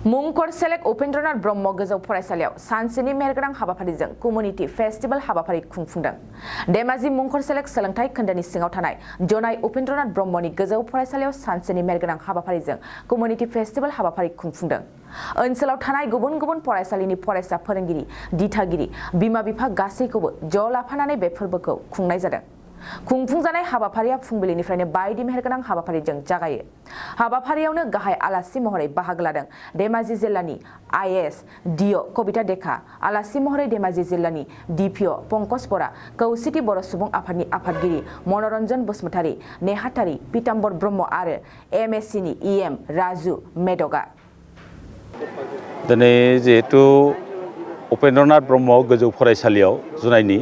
मुंखर select Upendranath Brahma गोजौ फरायसालियाव सानसेनि मेहेरगोनां हाबाफारिजों कम्युनिटि फेस्टिवल हाबाफारि खुंफुंदों। धेमाजि मुंखर सेलेक्ट सोलोंथाइ खोन्दोनि सिङाव थानाय जनाय उपेन्द्रनाथ ब्रह्मनि गोजौ फरायसालियाव सानसेनि मेहेरगोनां हाबाफारिजों कम्युनिटि फेस्टिवल हाबाफारि खुंफुंदों। ओनसोलाव थानाय गुबुन गुबुन फरायसालिनि फरायसा फोरोंगिरि, दिथागिरि, बिमा-बिफा गासैखौबो ज' लाफानानै बे फोरबोखौ खुंनाय जादों। खुंफुंजानाय हाबाफारिया फुंबिलिनिफ्रायनो बायदि मेहेरगोनां हाबाफारिजों जागायो। हाबाफारियावनो गाहाय आलासि महरै बाहागो लादों धेमाजि जिल्लानि आइएएस डिअ कबिता डेका, आलासि महरै धेमाजि जिल्लानि डिपिअ पंकज बरा, खौसेथि बर' सुबुं आफादनि आफादगिरि मनरन्जन बसुमतारी, नेहाथारि पीताम्बर ब्रह्म आरो एमएससिनि इएम राजु मेदगा। दिनै जिहेतु उपेन्द्रनाथ ब्रह्म गोजौ फरायसालियाव जुनायनि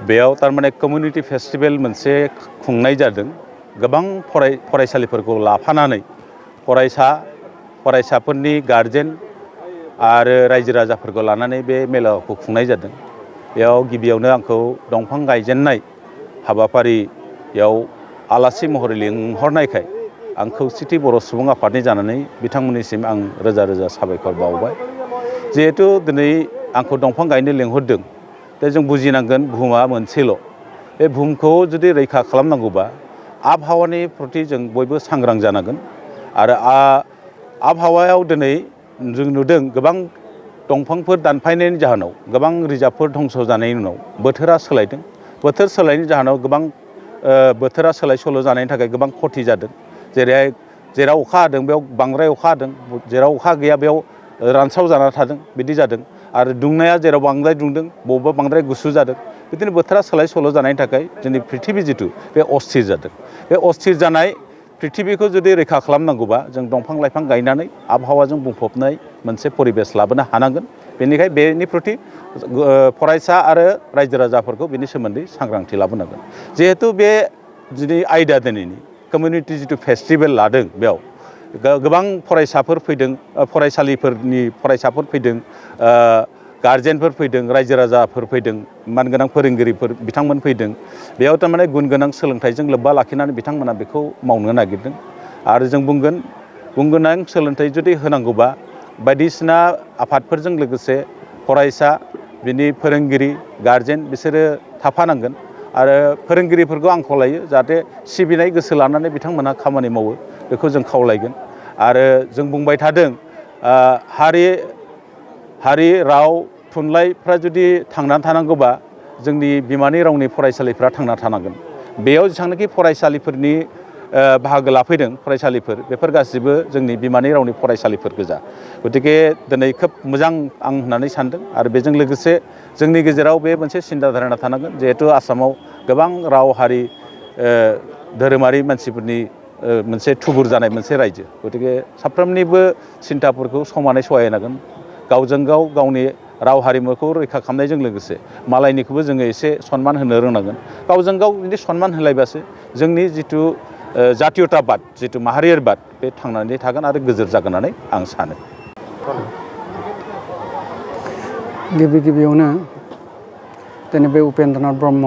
बेयाव तारमाने कम्युनिटि फेस्टिवल मोनसे खुंनाय जादों। गोबां फरायसालिफोरखौ लाफानानै फरायसाफोरनि गार्जेन आरो रायजो राजाफोरखौ लानानै बे मेलाखौ खुंनाय जादों। बेयाव गिबियावनो आंखौ दंफां गायजेननाय हाबाफारियाव आलासि महरै लिंहरनायखाय आं खौसेथि बर' सुबुं आफादनि जानानै बिथांमोननिसिम आं रोजा रोजा साबायखर बावबाय। जिहेतु दिनै आंखौ दंफां गायनो लिंहरदों, दा जों बुजिनांगोन बुहुमा मोनसेल'। बे बुहुमखौ जुदि रैखा खालामनांगौबा आबहावानि प्रति जों बयबो सांग्रां जानांगोन। आरो आबहावायाव दिनै जों नुदों गोबां दंफांफोर दानफायनायनि जाहोनाव गोबां रिजार्भफोर धंस जानायनि उनाव बोथोरा सोलायदों। बोथोर सोलायनायनि जाहोनाव गोबां बोथोरा सोलाय सोल' जानायनि थाखाय गोबां खथि जादों। जेरैहाय जेराव अखा हादों बेयाव बांद्राय अखा हादों, जेराव अखा गैया बेयाव रानस्राव जाना थादों, बिदि जादों। आरो दुंनाया जेराव बांद्राय दुंदों बबेबा बांद्राय गुसु जादों। बिदिनो बोथोरा सोलाय सोल' जानायनि थाखाय जोंनि प्रिथिबि जिथु बे अस्थिर जादों। बे अस्थिर जानाय प्रिथिबिखौ जुदि रैखा खालामनांगौबा जों दंफां लाइफां गायनानै आबहावाजों बुंफबनाय मोनसे परिबेस लाबोनो हानांगोन। बेनिखायनो बेनि प्रति फरायसा आरो रायजो राजाफोरखौ बेनि सोमोन्दै सांग्रांथि लाबोनांगोन। जिहेतु बे दिनै आयदा दिनैनि कम्युनिटि जिथु फेस्टिभेल लादों, बेयाव गोबां फरायसाफोर फैदों, फरायसालिफोरनि फरायसाफोर फैदों, गार्जेनफोर फैदों, रायजो राजाफोर फैदों, मानगोनां फोरोंगिरिफोर बिथांमोन फैदों। बेयाव थारमाने गुन गोनां सोलोंथाइजों लोब्बा लाखिनानै बिथांमोना बेखौ मावनो नागिरदों। आरो जों बुंगोन गुन गोनां सोलोंथाइ जुदि होनांगौबा बायदिसिना आफादफोरजों लोगोसे फरायसा, बिनि फोरोंगिरि, गार्जेन बिसोरो थाफानांगोन। आरो फोरोंगिरिफोरखौ आं खावलायो जाहाथे सिबिनाय गोसो लानानै बिथांमोनहा खामानि मावो, बेखौ जों खावलायगोन। आरो जों बुंबाय थादों हारि राव थुनलाइफ्रा जुदि थांनानै थानांगौबा जोंनि बिमानि रावनि फरायसालिफ्रा थांना थानांगोन। बेयाव जेसेबांनाखि फरायसालिफोरनि बाहागो लाफैदों फरायसालिफोर, बेफोर गासिबो जोंनि बिमानि रावनि फरायसालिफोर गोजा। गतिके दिनै खोब मोजां आं होननानै सानदों। आरो बेजों लोगोसे जोंनि गेजेराव बे मोनसे सिन्था धारना थानांगोन, जिहेतु आसामाव गोबां राव हारि धोरोमारि मानसिफोरनि मोनसे थुबुर जानाय मोनसे रायजो। गतिके साफ्रोमनिबो सिन्थाफोरखौ समानै सहायनांगोन। गावजों गाव गावनि राव हारिमुखौ रैखा खालामनायजों लोगोसे मालायनिखौबो जोङो एसे सनमान होनो रोंनांगोन। गावजों गाव जुदि सनमान होलायबासो जोंनि जिथु जातीयताबाद, जिथु माहारियारिबाद, बे थांनानै थागोन आरो गोजोर जागोन होननानै आं सानो। गिबियावनो दिनै बे उपेन्द्रनाथ ब्रह्म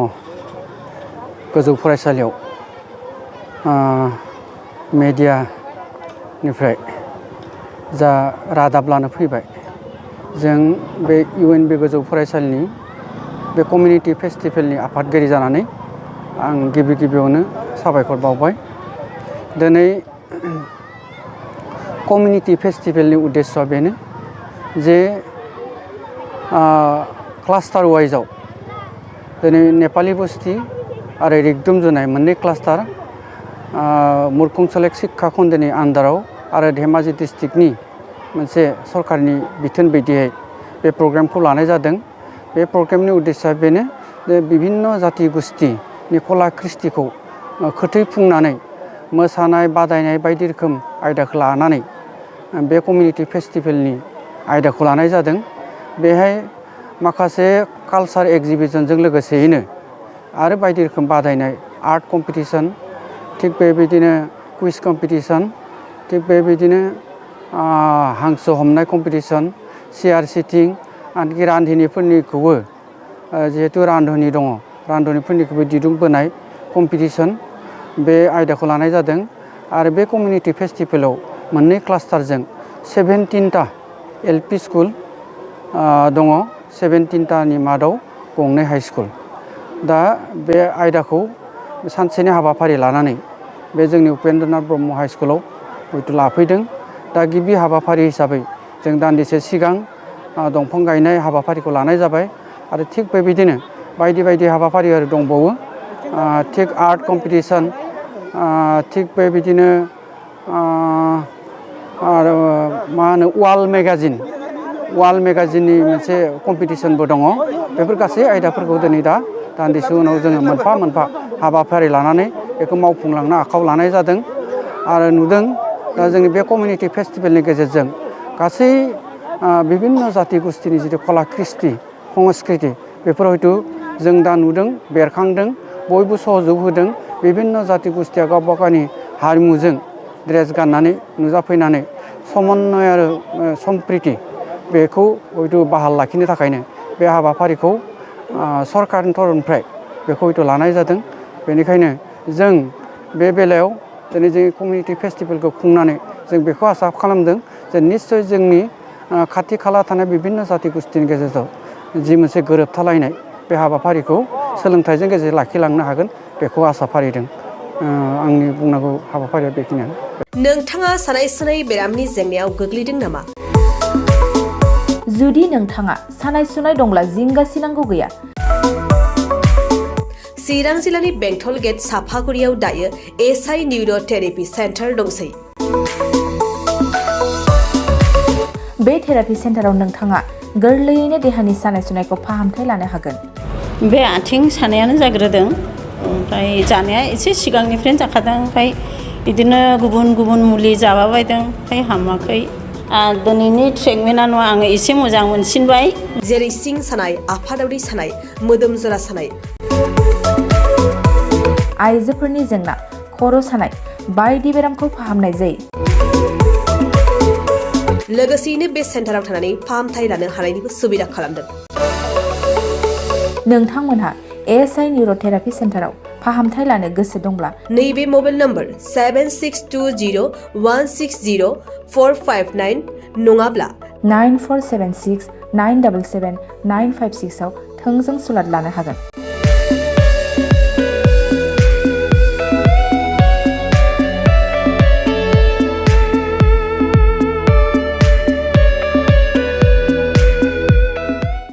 गोजौ फरायसालियाव मेडियानिफ्राय जा रादाब लानो फैबाय, जों बे इउएनबि गोजौ फरायसालिनि बे कमिउनिटि फेस्टिभेलनि आफादगिरि जानानै आं गिबियावनो साबायखर बावबाय। दिनै कमिउनिटि फेस्टिभेलनि उद्देश्यआ बेनो जे क्लास्टार वाइजआव दिनै नेपालि बस्ति आरो रिगदुम जुनाय मोननै क्लास्टार मुरखुं सेलेक्ट शिक्षा खन्दोनि आन्दाराव आरो धेमाजि डिस्ट्रिक्टनि मोनसे सरकारनि बिथोन बायदियै बे प्रग्रामखौ लानाय जादों। बे प्रग्रामनि उद्देश्यआ बेनो जे बिभिन्न जाति गोष्ठिनि कला कृष्टिखौ खोथैफुंनानै मोसानाय बादायनाय बायदि रोखोम आयदाखौ लानानै बे कमिउनिटि फेस्टिभेलनि आयदाखौ लानाय जादों। बेहाय माखासे कालचार एक्जिबिसनजों लोगोसेयैनो आरो बायदि रोखोम बादायनाय, आर्ट कम्पिटिसन, थिग बेबायदिनो कुइज कम्पिटिसन, थिग बेबायदिनो हांसो हमनाय कम्पिटिसन, चेयार सिटिं, आनखि रान्धिनिफोरनिखौबो जिहेतु रान्धनि दङ, रान्धनिफोरनिखौबो दिरुं बोनाय कम्पिटिसन, बे आयदाखौ लानाय जादों। आरो बे कमिउनिटि फेस्टिभेलाव मोननै क्लास्टारजों 17टा LP स्कुल दङ 17टानि मादाव गंनै हाई स्कुल दा बे आयदाखौ सानसेनि हाबाफारि लानानै बे जोंनि उपेन्द्रनाथ ब्रह्म हाई स्कुलाव हयथ' लाफैदों दा गिबि हाबाफारि हिसाबै जों दान्दिसे सिगां दंफां गायनाय हाबाफारिखौ लानाय जाबाय आरो थिग बेबायदिनो बायदि बायदि हाबाफारिफोर दंबावो थिग आर्ट कम्पिटिशन थिग बेबायदिनो आरो मा होनो वाल मेगाजिननि मोनसे कम्पिटिशनबो दङ बेफोर गासै आयदाफोरखौ दिनै दा दान्दिसे उनाव जोङो मोनफा मोनफा हाबाफारि लानानै बेखौ मावफुंलांनो आखायाव लानाय जादों आरो नुदों दा जोंनि बे कमिउनिटि फेस्टिभेलनि गेजेरजों गासै बिभिन्न जाति गोष्ठीनि जितु कला कृष्टि संस्कृति बेफोर हयथ' जों दा नुदों बेरखांदों बयबो सहयोग होदों बिभिन्न जाति गोष्ठीया गावबा गावनि हारिमुजों ड्रेस गाननानै नुजाफैनानै समन्वय आरो सम्प्रिति बेखौ हयथ' बाहाल लाखिनो थाखायनो बे हाबाफारिखौ सरकारनि थरफनिफ्राय बेखौ हयथ' लानाय जादों बेनिखायनो जों बे बेलायाव दिनै जोंनि कमिउनिटि फेस्टिभेलखौ खुंनानै जों बेखौ आसा खालामदों जे निस्सय जोंनि खाथि खाला थानाय बिभिन्न जाति गोष्ठीनि गेजेराव जि मोनसे गोरोबथालायनाय बे हाबाफारिखौ सोलोंथाइजों गेजेरजों लाखिलांनो हागोन बेखौ आसा फारिदों आंनि बुंनांगौ हाबाफारिया बेखिनियानो नोंथाङा सानाय सुनाय बेरामनि जेंनायाव गोग्लैदों नामा जुदि नोंथाङा सानाय सुनाय दंब्ला जिंगासिनांगौ गैया चिरां जिल्लानि बेंटल गेट साफागुरियाव दायो एसआइ निउर' थेरापि सेन्टार दंसै बे थेरापि सेन्टाराव नोंथाङा गोरलैयैनो देहानि सानाय सुनायखौ फाहामथाय लानो हागोन बे आथिं सानायानो जाग्रोदों ओमफ्राय जानाया एसे सिगांनिफ्रायनो जाखादों ओमफ्राय बिदिनो गुबुन गुबुन मुलि जाबाबायदों ओमफ्राय हामाखै दिनैनि ट्रिटमेन्टआ आङो एसे मोजां मोनसिनबाय जेरै सिं सानाय आफादावरि सानाय मोदोम जरा सानाय आइजोफोरनि जेंना खर' सानाय बायदि बेरामखौ फाहामनाय जायो लोगोसेयैनो बे सेन्टाराव थानानै फाहामथाय लानो हानायनिबो सुबिदा खालामदों नोंथांमोनहा एएसआइ निउर' थेरापि सेन्टाराव फाहामथाय लानो गोसो दंब्ला नैबे मबाइल नम्बर 7620160459 नङाब्ला 9476 977 956 आव थोंजों सुलाद लानो हागोन